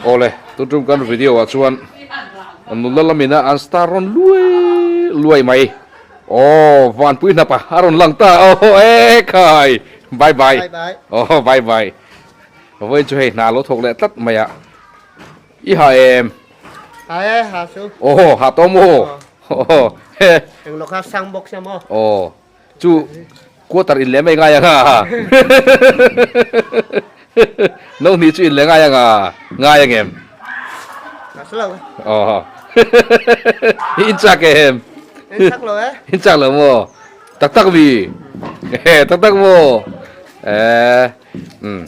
Awle, tun tum kan video ah chuan nula lamina an star rawn luai luai mai. Aw, vanpui hnapa a rawn lang ta. Aw e khai. Bye bye. Aw bye bye. Vawiin chu hei hna lo thawk leh tlat mai a. I ha em? Ha e, ha chu. Aw, ha tawh maw? Aw, he. Englo kha sang bawk sia maw? Aw, chu quarter in leh mai ngai ang a. No hnih chu in leh ngai ang a, ngai ang em? Ha chu lo. Aw, i in chak em? In chak lo e. In chak lo maw? Tak tak mi? Tak tak maw? Eh. Umm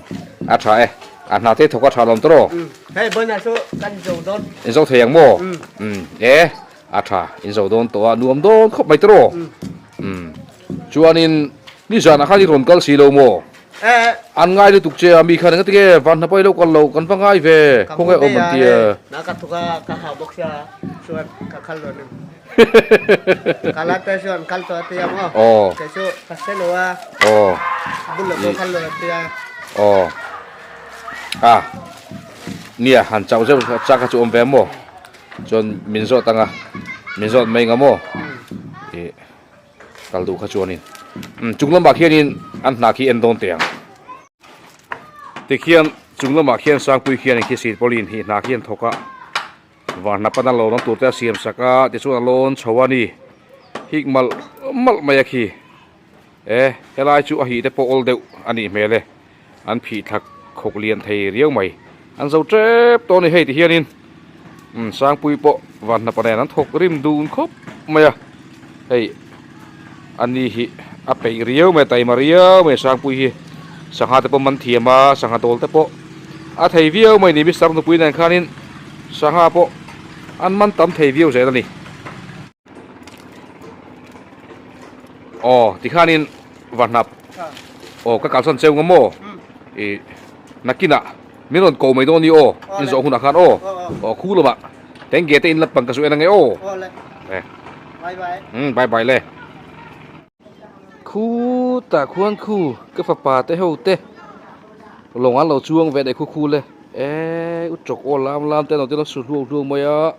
a tha e, a hna te thawk a tha lawm tawh. Hei Bona chu kan zo dawn. In zo thei ang maw? Umm e a tha in zo dawn tawh a nuam dawn khawp mai tawh. Umm chuanin nizanah khan i rawn kal si lo maw? An ngai lutuk che a mi khan engati nge van hna pawh i lo kal lo kan va ngai ve khawnge awm an ti a. Na ka thuk a ka hau bawk sia chuan ka khal lo ni. Kala te chuan kal tawh a tia maw? Aw. Kei chu ka hre lo a. Aw. Bul lo pawh kal lo a tia. Aw. A. Nia han chauh zeuh chak kha chu awm ve maw? Chuan min zawt anga min zawt mai nga maw? Ih kal duh kha chuanin chung lamah khianin an hna khi en dawn teh ang. Tikhian chung lamah khian Sangpui khian khi silpauline hi hna khi an thawk a. Varna pana lawn tur te a siam sak a tichuan a lawn chho a ni hik malh malh mai a khi e helai chu a hih te pawh awl deuh a nih hmel e an phih thlak khawk lian thei riau mai an zo tep tawh a ni hei ti hianin umm sangpui pawh varna pa nen an thawk rim dun khawp mai a hei a ni hi a peih riau mai a taima riau mai sangpui hi sangha te pawh man thiam a sangha dawl te pawh a thei viau mai ni mister nupui nen khanin sangha pawh an man tam thei viau zel a ni. Aw tikhanin va hnap aw ka kalsan cheu nga maw ih nakinah min rawn ko mai dawn a ni aw inzawh hunah khan aw aw khu lamah tengge te inla pang ka zu en ange aw. Bye bye. Umm bye bye le. Khutah khuan khu ka fapa te ho te lawng an lo chuang ve daih khu khu le eee u chawk aw lam lam te an lo ti lo su hluau hluau mai a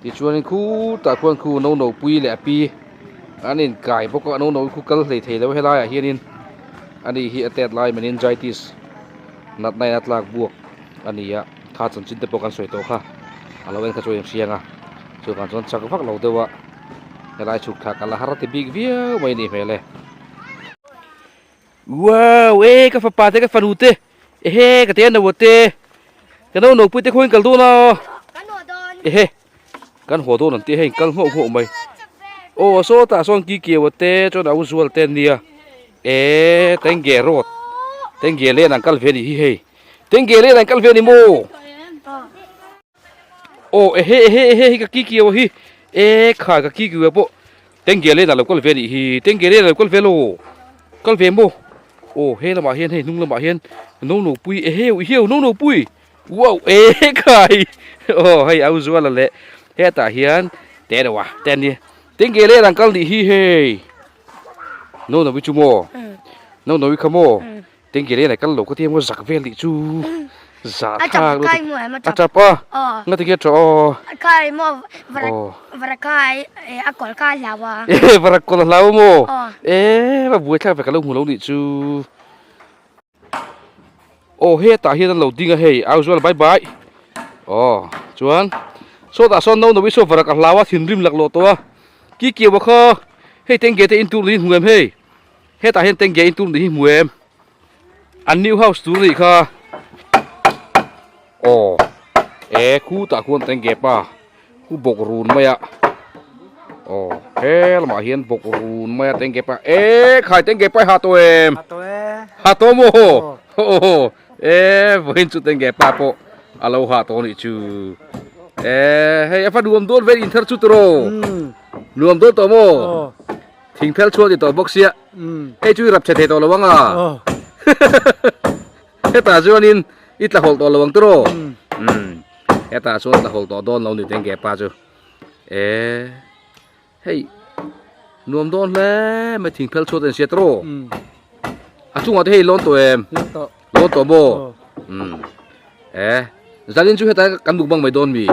tichuanin khutah khuan khu no no pui leh a pi an inkai bawk a no no khu kal hlei thei lo helaiah hianin ani hi a tet lai meningitis natna in a tlak buak a ni a kha chanchin te pawh kan sawi tawh kha a lo en kha chu a inhriang a chuvang chuan chak vak lo deuh a helai chhuk thla kal a har ti bik viau mai a nih hmel e. Wow e ka fapa te ka fanu te ehe ka te a no te ka no no pui te khawiin kal dawn a ehe kan haw dawn an tih hei kal nghawh nghawh mai aw sawtah sawn ki kiau a te chuan a u zual te an nia e tenge road tenge lane an kal ve a nih hi hei. Tengge leh an kal ve a ni maw? Aw ehe ehe ehe hi ka ki kiau hi e kha ka ki kiau pawh Tengge leh lo kal ve a nih hi Tengge leh lo kal ve lo kal ve maw? Aw he lamah hian hei hnung lamah hian no no pui ehe hiau no no pui wow e khai aw hei au zuala leh hetah hian te deuh a te an ni Tengge leh an kal nih hi hei no no hi chu maw no no hi kha maw Tengge leh kal lo ka ti emaw zak vel tih chu zah thlak lutuk a tap a nga ti nge tawh aw e varak kawl a hlau maw e va buai thlak ve ka lo hmu lo nih chu aw hetah hian an lo ding a hei au zual bye bye aw chuan sawtah sawn no no i saw varak a hlau a thinrim laklawh tawh a ki kiau a kha hei tengge te in tur niin hmu em hei. Hetah hian tengge in tur nih hi hmu em? An new house tur nih kha. Aw e khutah khuan tengge pa khu bawk run mai a. Aw he lamah hian bawk run mai a tengge pa e khai tengge pa i ha tawh em? Ha tawh e. Ha tawh maw? Aw e vawiin chu tengge pa pawh a lo ha tawh nih chu. E hei a fa nuam dawn vel in thar chu tiraw? Nuam dawn tawh maw? Thing phel chhuak ti tawh bawk sia. Hei chu i rap chhe thei tawh lo ang a. Hetah chuanin i tla hawlh tawh lo ang tiraw. Hetah chuan tla hawlh tawh dawn lo ni teng ke pa chu. E hei nuam dawn hle mai thing phel chhuat an sia tiraw. A chungah te hei lawn tawh em? Lawn tawh. Lawn tawh maw? E zalin chu heta kan mukbang mai dawn mi.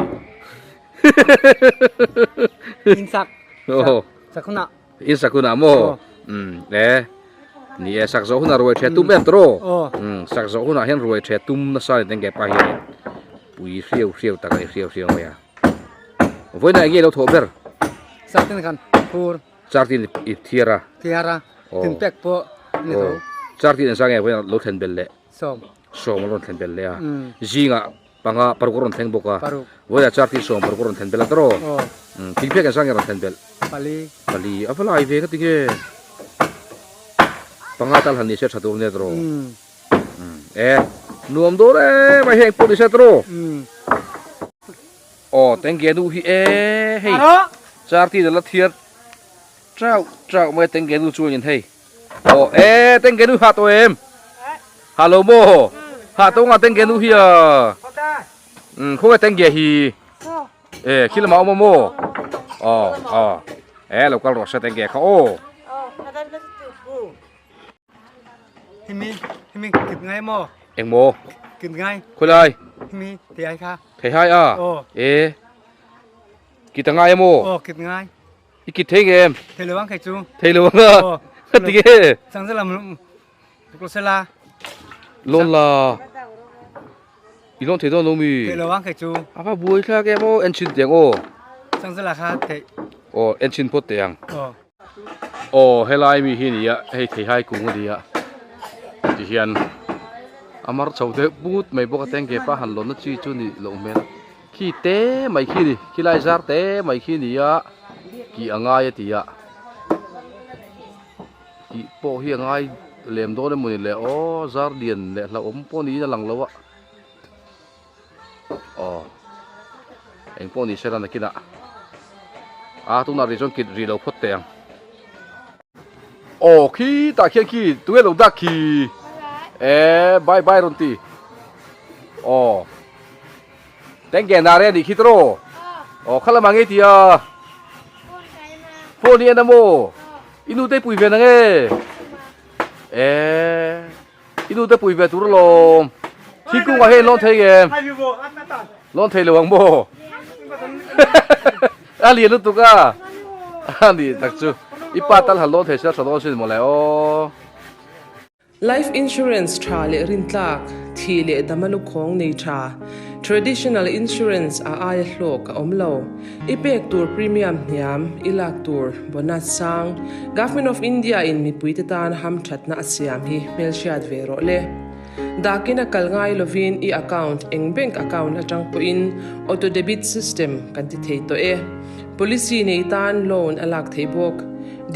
In sak. Oh. Sak hunah. In sak hunah maw? Um e ni e sak zawh hunah ruai the tum em tawh. Um sak zawh hunah hian ruai the tum nasa ni tengge pa hian pui hriau hriau tak a ni hriau hriau mai a. Vawiinah enge lo thawh ber? Sak tin khan phur. Char tin i thiar a. Thiar a. Tin pek pawh ni tho. Char tin engzah nge vawiinah lo thlen belh leh? Sawm. Sawm a rawn thlen belh leh a. Zingah panga paruk a rawn thleng bawk a. Paruk. Vawiinah char tin sawm paruk a rawn thlen belh a tawh. Thing pek engzah nge rawn thlen belh? Pali. Pali. A va lai ve ka ti nge. Panga tal han ni se tha tur nia tawh. E nuam dawn em a heng pawh ni se tawh. Aw tengge nu hi e hei char tin a la thiar chau chau mai tengge nu chuan in hei aw e tengge nu hah tawh em hah lo maw hah tawh nga tengge nu hi a um khawnge tengge hi e khi lamah a awm a maw aw aw e lo kal rawh se tengge kha aw. Himi himi kit ngai maw? Eng maw? Kit ngai. Khawi lai? Himi thei hai kha. Thei hai a? Aw. E. Kit a ngai a maw? Aw kit ngai. I kit thei nge em? Thei lo ang kei chu. Thei lo ang a? Aw. Ka ti nge? Chang zela lo sela. Lawn la. I lawn thei dawn lo mi? Thei lo ang kei chu. A va buai thlak em aw en chhin teh ang aw. Chang zela kha thei. Aw en chhin phawt teh ang. Aw. Aw helai mi hi a ni a hei theihai kung a ni a tihian a mar chho deuh but mai bawk a tengge pa han lawnna chi chu ni loh hmel khi te mai khi a ni khilai zar te mai khi a ni a kih a ngai a ti a tih pawh hi a ngai lem dawn emaw ni le aw zar lian leh hlauhawm pawh niin a lang lo a aw eng pawh ni se la nakinah a tunah rih chuan kit rih lo phawt teh ang aw khitah khian khi tunge lo dak khi e bye bye rawn ti aw tengge na re anih khi tawh rawh aw kha lamah nge ti a phone hi en a maw i nu te pui ve na nge e. I nu te pui ve tur alawm. Thingkung ah hian lawn thei nge? Lawn thei lo ang maw? A lian lutuk a. A ni tak chu. I pa tal han lawn thei se a tha dawn sin mawle aw. Life insurance tha leh rintlak, thih leh dama lukhawng nei tha, traditional insurance a aia hlawk a awm lo. I pek tur premium hniam, i lak tur bonus sang, Government of India in mipuite tan hamthatna a siam hi hmelhriat ve rawh le. Dakin a kal ngai lovin i account eng bank account atang pawhin auto debit system kan ti thei tawh e. Policy nei tan loan a lak thei bawk.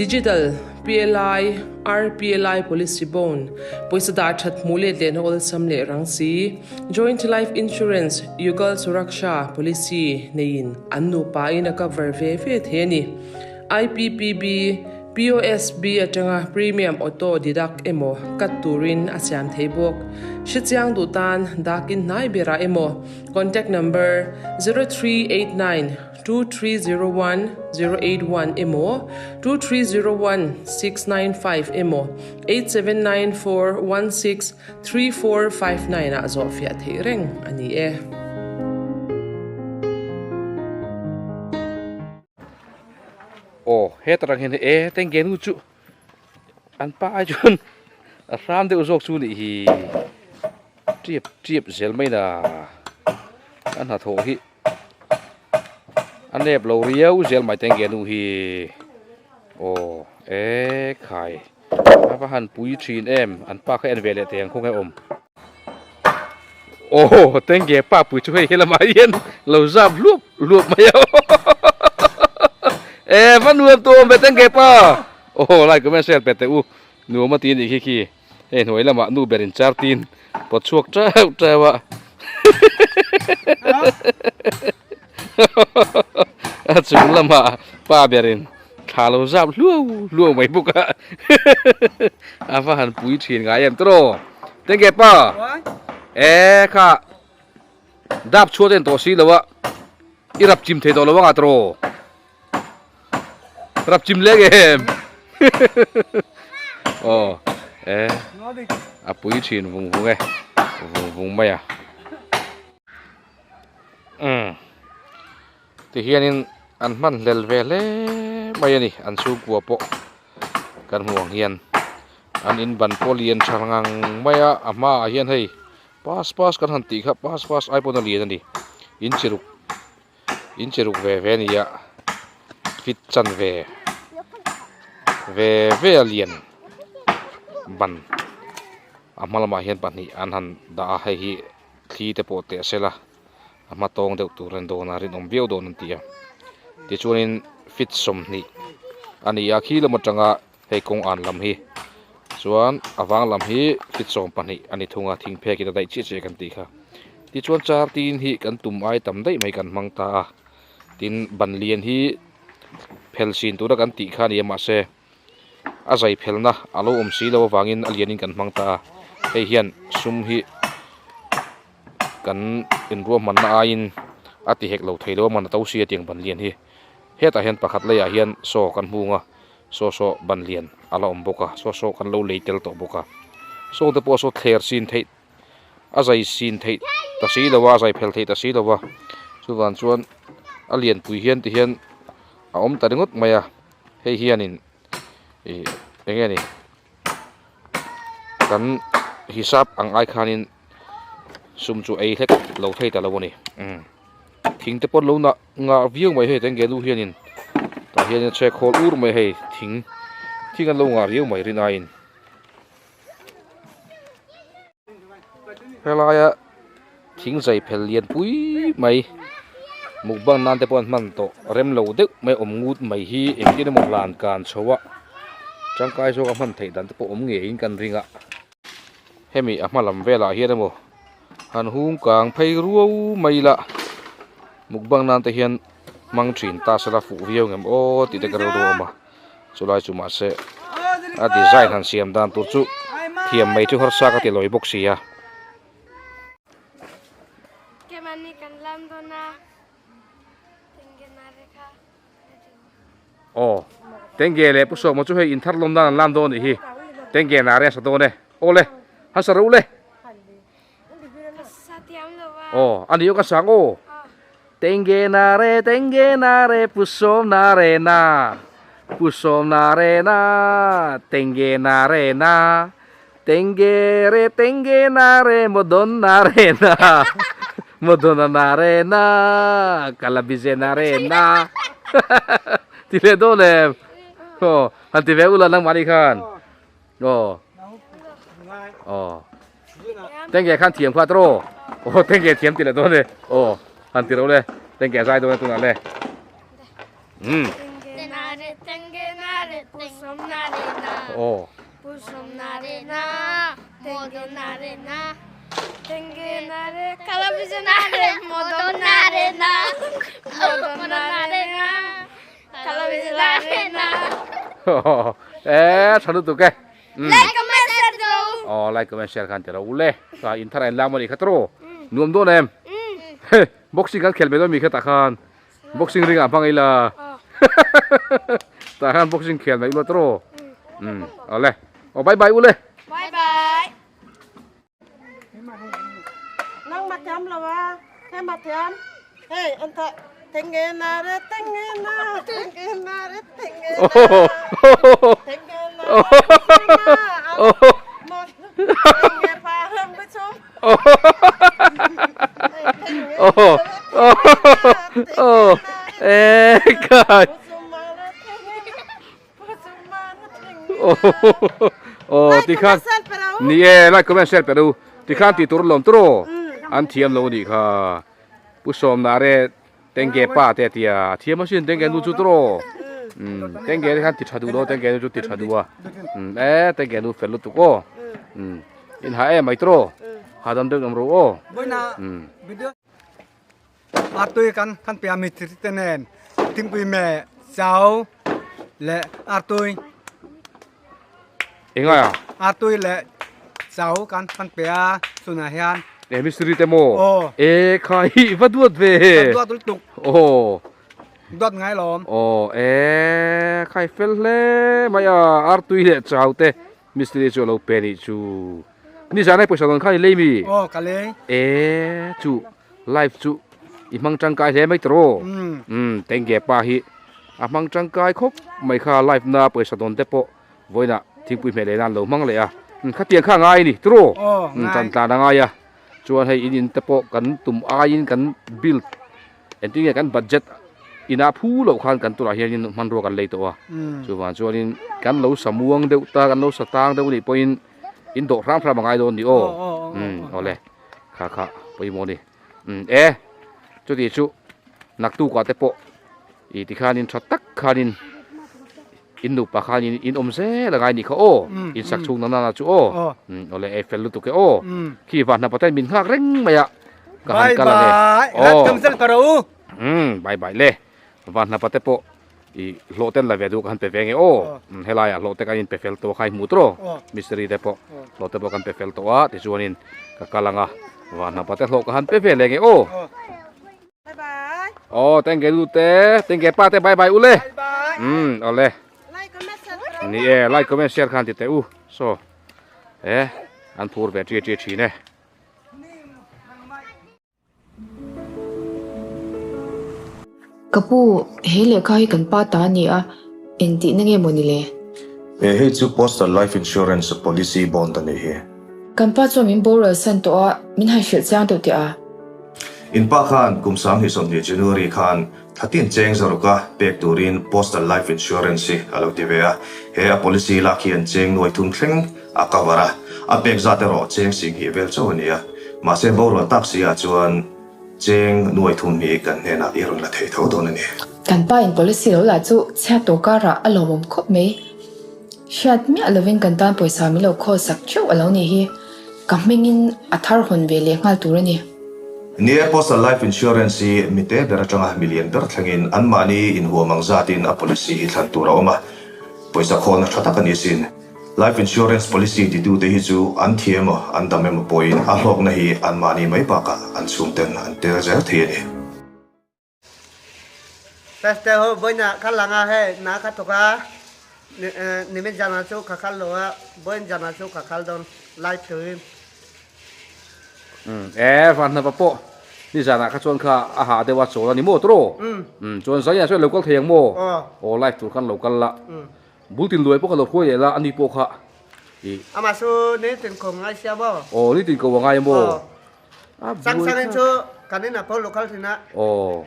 Digital PLI, RPLI policy bond, pawisa dah that hmuh let lehna awlsam leh rang si, Joint Life Insurance, Yugal Suraksha policy neiin an nupa in a cover ve ve thei a ni. IPPB, POSB atanga premium auto deduct emaw cut turin a siam thei bawk. Hrechiang duh tan dakin hnai berah emaw contact number 0389 2301 081 emaw 2301 695 emaw 8794 16 3459 ah zawhfiah theih reng a ni e. Aw heta rang hian e tengge nu chu an pa ai chuan a hram deuh zawk chu nih hi tiap tiap zel mai na a hnathawh hi a nep lo riau zel mai tengge nu hi aw e khai. A va han pui thin em an pa kha en ve leh teh ang khawnge awm aw tengge pa pui chu hei helamah hian lo zap hluap hluap mai a e va nuam tawh awm ve tengge pa aw like comment share pe teh u nuam a ti anih khi khi hei hnuai lamah nu ber in char tin pawt chhuak teuh teuh a a chung lamah pa ber in. Thla lo zap hluau hluau mai bawk a a va han pui thin ngai em tawh tengge pa e kha dap chhuat en tawh si lo a i rap chim thei tawh lo anga tawh rap chim lek em aw e a pui thin vung vung e vung vung mai a. Umm tihianin an hman hlel ve hle mai a ni an chhungkua pawh kan hmuh ang hian an in ban pawh lian tha ngang mai a a hmaah hian hei pass pass kan han tih kha pass pass ai pawn a lian a ni in chi ruk in chi ruk ve ve a ni a fit chan ve ve ve a lian ban a hma lamah hian pahnih an han dah a hei hi thli te pawh teh sela a hma tawng deuh tur an dawn a rinawm viau dawn an ti a tichuanin feet 20 a ni a khi lam atanga hei kawng an lam hi chuan a vang lam hi feet 12 a ni thung a thing phek in a daih chiah chiah kan tih kha tichuan char tin hi kan tum ai tam daih mai kan hmang ta a tin ban lian hi phel sin tura kan tih kha a ni a mahse a zai phelna a lo awm si lo avangin a lianin kan hmang ta a hei hian sum hi kan inruahmanna aiin a ti hek lo thei lo a man a to si a tiang ban lian hi hetah hian pakhat leiah hian saw kan hmung a saw saw ban lian a la awm bawk a saw saw kan lo lei tel tawh bawk a saw te pawh saw thler sin theih a zai sin theih ta si lo a a zai phel theih ta si lo a chuvang chuan a lianpui hian ti hian a awm ta ringawt mai a hei hianin ih eng nge ni kan hisap ang ai khanin sum chu ei hlek lo thei ta lo a ni umm thing te pawh an lo nah ngah viau mai hei tengge nu hianin tah hianin a chhe khawl ur mai hei thing thing an lo ngah riau mai rin aiin helaia thing zai phel lian pui mai mukbang nan te pawh an hman tawh rem lo deuh mai awm ngut mai hi engtin emaw hlan kan chho a tangkai zawk a hman theih dan te pawh awm ngeiin kan ring a hemi a hma lam velah hian emaw han hung kang phei ruau mai ila mukbang nan te hian hmang thin ta sela fuh viau ngem aw tih te ka rilru a awm a. Chulai chu mahse a design han siam dan tur chu thiam mai chu harsa ka ti lawi bawk si a. Aw Tengge leh Pu Sawma chu hei inthar lawm nan an lam dawn anih hi Tengge nare a sa dawn e aw le han sa reuh le. Aw a ni aw ka sang aw. Tengge na re tengge na re pu sawm na re na pu sawm na re na tengge na re na tengge re tengge na re modon na re na modona na re na kalabize na re na ti leh dawn em aw han ti ve ula nangmahni khan Aw. Aw. Tengge khan thiam kha tro. Aw tengge thiam ti le dawn e. Aw han ti ro le. Tengge zai dawn e tunah le. Um. Tengge na re tengge na re pusom na re na. Aw. Pusom na re na modo na re na. Tengge na re kalabize na re modo na re na. Modo na re na. Eh tha lutuk e Like comment share tiro aw like comment share khan tiro ule ka in thar a in lam ani kha tiro nuam dawn em boxing kan khel ve dawn mi kha tah khan boxing ring ah hmang ila tah khan boxing khel mai ula tiro um awle aw bye bye ule bye bye Nang ma thiam lo a, he ma thiam. Hei, an tha tenge na re tenge na, tenge na re tenge na. Tenge na re tenge na. Mo tenge pa hâm cái chum. Oh, oh, eh, kai. Oh, ti khan ni e like comment share peru ti khan ti tur lom tro an thiam lo ni kha pu som na re tengge pa te tia thiam a sin tengge nu chu tro um tengge khan ti thadu lo tengge nu chu ti thadu a um e tengge nu fel lutuk o um in ha e mai tro hadam deuh lam ro o um Artui kan kan pia mi thil te nen thingpui me chau leh artui Enga ya? Artui leh chau kan kan pia chunah hian E mistri te maw? Aw. E kha hi va duat ve. Kan duat lutuk. Aw. Duat ngai lawm. Aw e khai fel hle mai a artui leh chau te mistri chu a lo pe nih chu. Nizan ai pawisa dawn kha i lei mi? Aw ka lei. E chu. Live chu I hmang tangkai hle mai tawh umm tengge pa hi a hmang tangkai khawp mai kha live na pawisa dawn te pawh vawiinah thingpui hmeh leh nan lo hmang leh a khatiang kha a ngai a ni tawh umm tan tlan a ngai a chuan hei in in te pawh kan tum aiin kan build engtin nge kan budget ina phu loh khan kan turah hianin hmanrua kan lei tawh a chuvang chuanin kan lo sa muang deuh ta kan lo sa tang deuh anih pawhin in dawh hram hram a ngai dawn a ni aw umm awle kha kha pawimawh a ni. Umm e chuti chu naktukah te pawh ih tikhanin tha tak khanin in nupa khanin in awm zel a ngai nih kha aw in sak chhung na nana chu aw umm awle e fel lutuk e aw khi van hnapa ten min nghak reng mai a ka han kal ang e aw umm bye bye le. Van hnapa te pawh i hlawh ten la ve duh ka han pe ve nge aw helaiah hlawh te kan in pe fel tawh kha i hmuh tawh mistiri te pawh hlawh te pawh kan pe fel tawh a tichuanin ka kal ang a van hnapa te hlawh ka han pe ve leh nge aw aw tengge nu te tengge pa te bye bye ule umm awle ni e like comment share khan ti teh u saw e an phur ve ṭi ṭi ṭhin e. Ka pu, he lehkha hi kan pa ta a ni a, engtihna nge maw ni le? E, hei chu Postal Life Insurance Policy Bond a nih hi. Kan pa chuan min boral san tawh a, min han hrilh chiang deuh teh a. In pa khan kum 2020 January khan Thlatin cheng zaruka pek turin Postal Life Insurance hi a lo ti ve a, he a policy lak hian cheng nuai thum thleng a cover a, a pek zat erawh cheng singhnih vel chauh a ni a, mahse borual tak si ah chuan cheng nuai thum hi kan hnenah i rawn la thei tho dawn a ni. Kan pa in policy lo lah chu chhiat tawh karah a lawmawm khawp mai. Hriat miah lovin kan tan pawisa min lo khawl sak theuh a lo nih hi. Ka hmingin a thar hawn ve leh nghal tur a ni. Ni e, Postal Life Insurance hi mite ber atanga milian ber thlengin anmahni inhuam ang zatin a policy hi thlan tur a awm a, pawisa khawlna tha tak a ni sin. Life Insurance Policy titute hi chu an thi emaw an dam emaw pawhin a hlawkna hi anmahni mai bakah an chhungten an tel zel thei a ni. Pastor ho boina kha langa he na kha thoka nimin jana chu kha khal lo a boin jana chu kha khal don live tuin. Um e van hna pawh ni zana kha chuan kha a ha deuh a chawl a ni maw tawh um chuan zai ah chuan lo kal thei ang maw aw live tur khan lo kal la bul tin luai pawh kha lo hruai leh la ani pawh kha i ama chu ni tin ko ngai sia maw aw ni tin ko ngai maw Sang sang in chu kan in a pawh lo khal thin a. Aw.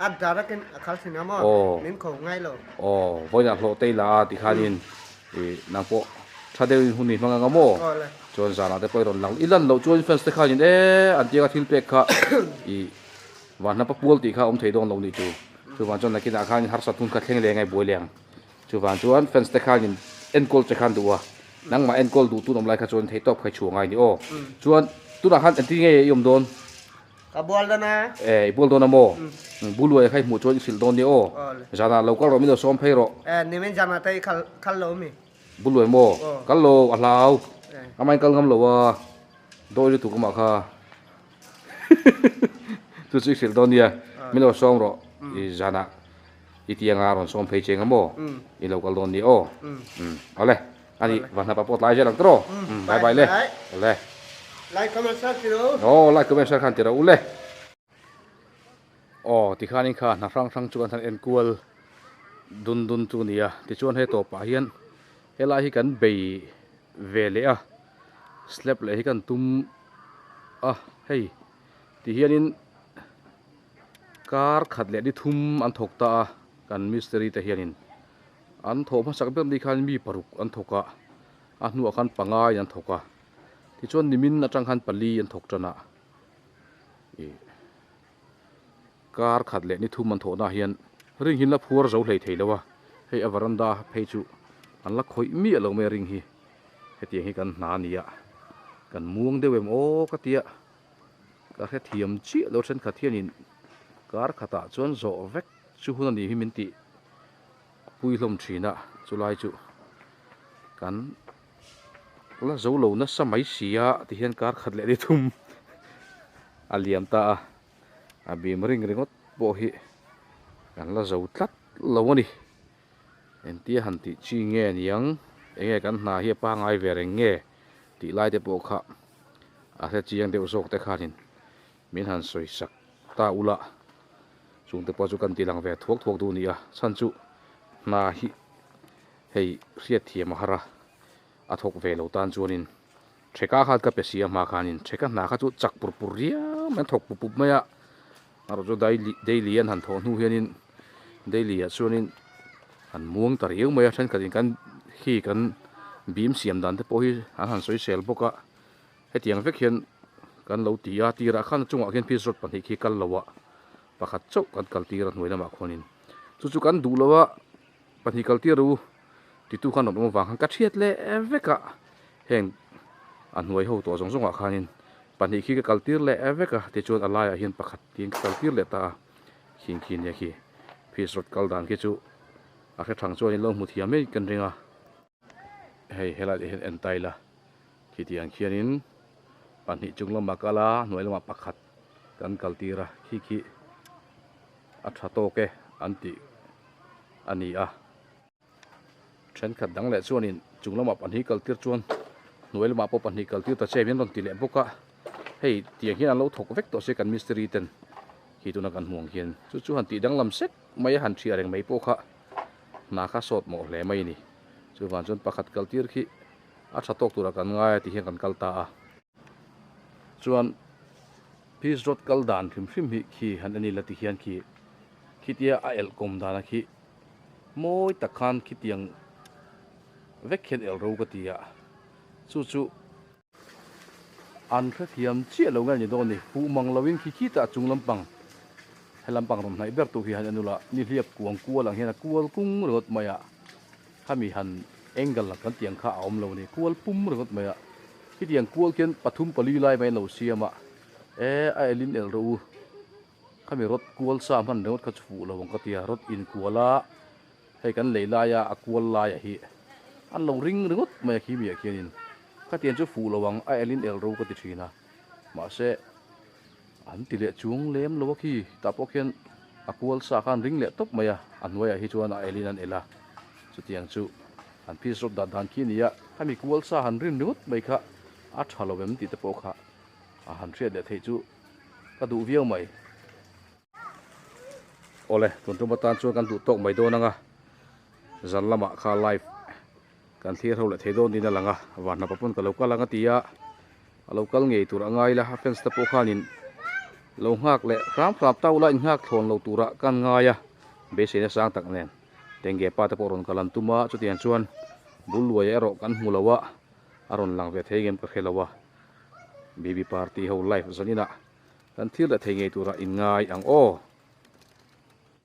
A direct in a khal thin a maw. Aw. Min kho ngai lo. Aw, vawiinah hlawh te ila a ti khanin i nang pawh tha deuhin hun i hmang ang a maw. Aw le. Chuan zanah te pawh i rawn lang i lan loh chuan fans te khanin e an tianga thil pek kha i vanhnapa pual tih kha awm thei dawn lo nih chu. Chuvang chuan nakinah khanin harsat hun kha thleng leh ngai buai leh ang. Chuvang chuan fans te khanin enkawl che khan duh a, nangmah enkawl duh tun awm lai kha chuan thei tawp khai chhuah ngai ni aw. Chuan tunah khan engtin nge i awm dawn? Ka bual dawn a. E, i bual dawn a maw? Buluai kha i hmuh chuan i hrilh dawn ni aw. Zanah lo kal rawh min lo sawm phei rawh. E, nimin zanah te i khal khal lo mi? Buluai maw? Kal lo, a hlau. Amahin kal ngam lo a, dawi lutuk amah kha. Chu chu i hrilh dawn nia, min lo sawm rawh i zanah. I ti anga rawn sawm phei cheng a maw? I lo kal dawn ni aw. Awle, ani va hnapa pawh tlai zel ang tawh. Bye bye le. Awle. Like comment share ti rawh u. Aw, like comment share khan ti rawh u le. Aw, tikhanin kha hna hrang hrang chu kan han enkual dun dun chu nia. Tichuan he tawpah hian helai hi kan bei ve leh a, slab leh hi kan tum a, hei tihianin. Kar khat leh ni thum an thawk ta a, kan mistiri te hianin an thawh hmasak ber ni khan mi paruk an thawk a, a hnuah khan pangai an thawk a, tichuan nimin atang khan pali an thawk tan a, ih kar khat leh ni thum an thawh na hian ring hi an la phuar zo hlei thei lo a, hei a varanda phei chu an la khawih miah lo mai a ring hi, hetiang hi kan hna a ni a, kan muang deuh em aw ka tia. Ka hrethiam chiah lo thenkhat hianin kar khatah chuan zawh vek chu hun a ni hi min tih pui hlawm thin a, chulai chu kan la zo lo nasa mai si a tihian kar khat leh ni thum a liam ta a, a bim ring ringawt pawh hi kan la zo tlat lo a ni. Engtia han tih chi nge niang enge kan hna hi a pangai ve reng nge tih lai te pawh kha a hre chiang deuh zawk te khanin min han sawi sak. ta ula chungte pawh chu kan ti lang ve thuak thuak duh a ni a chhan chu hna hi hei hriatthiam a har a a thawk ve lo tan chuanin Theka khan ka pe si a hma khanin theka hna kha chu chak pur pur riau mai an thawk pup pup mai a erawh chu daily daily an han thawh hnu hianin daily ah chuanin an muang ta riau mai a thenkhatin kan khi kan bim siam dan te pawh hi an han sawi sel bawk a hetiang vek hian kan lo ti a tirah khan a chungah khian fish rod pahnih khi kal lo a pakhat chauh kan kal tir a hnuai lamah khuanin chu chu kan duh lo a. Pahnih kal tir u titu khan rawn awm avang khan ka thiat leh vek a, heng a hnuai ho tawh zawng zawng ah khanin pahnih khi ka kal tir leh vek a tichuan a laiah hian pakhat tiin ka kal tir leh ta a, khing khi nia khi fish rod kal dan khi chu a hre thang chuan in lo hmu thiam mai kan ring a. Hei helai ah hian en ta ila khitiang khianin pahnih chung lamah kal a hnuai lamah pakhat kan kal tir a khi khi a tha tawk e an tih a ni a. Thenkhat dang leh chuanin chung lamah pahnih kal tir chuan hnuai lamah pawh pahnih kal tir ta che min rawn ti leh bawk a. Hei tiang hian an lo thawk vek tawh se kan mistiri ten khi tuna kan hmuh ang hian chu chu han tih danglam sek mai a han thiah reng mai pawh kha hna kha sawt mawh hle mai a ni. Chuvang chuan pakhat kal tir khi a tha tawk turah kan ngai a ti hian kan kal ta a. Chuan Peace Road kal dan hrim hrim hi khi han en ila ti hian khi Khitia a elh kawm dana khi mawi tak khan khitiang vek khian elh ro ka ti a, chu chu an hrethiam chiah lo nge ni dawn ni, huh mang loin khi khitah chung lampang he lampang rawn hnaih ber tu hi han en ula nihliap kuang kual ang hian a kual kung ringawt mai a, khami han angle ang kan tih ang kha a awm lo a ni, kual pum ringawt mai a, khitiang kual khian pathum pali lai mai an lo siam a, e a elin elh rawh u. Khami rawt kual sa hman ringawt kha chu fuh lo ang ka ti a, rawt inkual a, hei kan lei laia a kual laia hi an lo ring ringawt mai a khi miah khianin khatiang chu fuh lo ang a elin el ro ka ti thin a, mahse an ti leh chuang lem lo a khi tah pawh khian a kual sa khan ring leh tawp mai a, a hnuaiah hi chuan a elin an el a, chutiang chu an phis rawt dat dan khi a ni a, khami kual sa han rin ringawt mai kha a tha lo em tih te pawh kha a han hriat leh theih chu. Ka duh viau mai. Awle, tun tum atan chuan kan duh tawk mai dawn anga zan lamah kha live kan thlir ho leh thei dawn niin a lang a, vanhnapa pawn ka lo kal ang a ti a, a lo kal ngei tur a ngai la, a fans te pawh khanin lo nghak leh hram hram ta ula innghak thlawn lo turah kan ngai a, beiseina sang tak nen Tengge pa te pawh rawn kal an tum a, chutiang chuan bul luai erawh kan hmu lo a, a rawn lang ve thei ngem ka hre lo a. Baby party ho live zaninah kan thil leh thei ngei turah in ngai ang aw.